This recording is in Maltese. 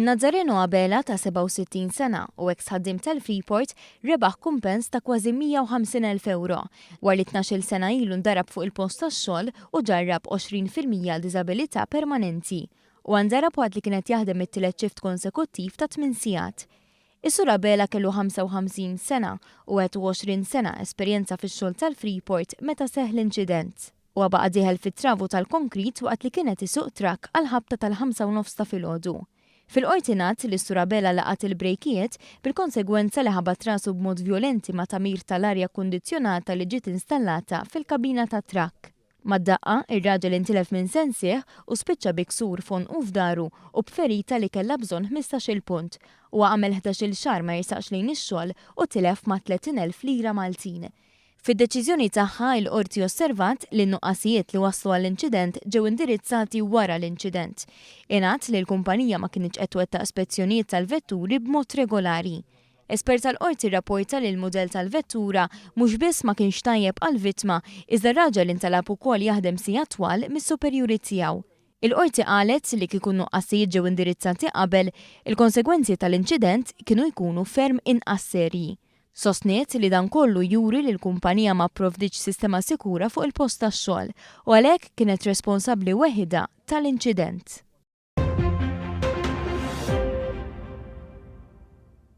Nazareno Abela ta' 67 sena u eks ħaddiem tal-Freeport rebaħ kumpens ta' kważi 150,000 ewro wara li 12-il sena ilu ndarab fuq il-post tax-xogħol u ġarrab 20% diżabilità permanenti. Huwa ndarab waqt li kien qed jaħdem it-tielet xift konsekuttiv ta' tmien sigħat. Is-Sur Abela kellu 55 sena u 21 sena esperjenza fix-xogħol tal-Freeport meta seħħ l-inċident. Huwa baqa' dieħel fit-travu tal-konkrit waqt li kien qed isuq trakk għall-ħabta tal-ħamsa u nofs ta' filgħodu. Fil-Qorti ngħad li s-Sur Abela laqat il-brejkijiet bil-konsegwenza li ħabat rasu b'mod vjolenti ma' tagħmir tal-arja kkundizzjonata li ġiet installata fil-kabina tat-trakk. Mad-daqqa, ir-raġel intilef minn sensih u spiċċa bi ksur f'għonqu f'dahru u b'ferita li kellha bżonn 15-il punt. Huwa għamel 11-il xahar ma jersaqx lejn ix-xogħol u tilef mat-30,000 lira Maltin. Fid-deċiżjoni tagħha, il-Qorti osservat li n-nuqqasijiet li wasslu għall-inċident ġew indirizzati wara l-inċident. Ingħad li l-kumpanija ma kinitx qed twettaq spezzjonijiet tal-vetturi b'mod regolari. Espert tal-Qorti rrapporta li l-mudell tal-vettura mhux biss ma kienx tajjeb għall-vittma, iżda r-raġel intalab ukoll jaħdem sigħat twal mis-superjuri tiegħu. Il-Qorti qalet li kieku n-nuqqasijiet ġew indirizzati qabel, il-konsegwenzi tal-inċident kienu jkunu ferm inqas serji. Sostniet li dan kollu juri li l-kumpanija ma pprovdietx sistema sikura fuq il-post tax-xogħol u għalhekk kienet responsabbli weħidha tal-inċident.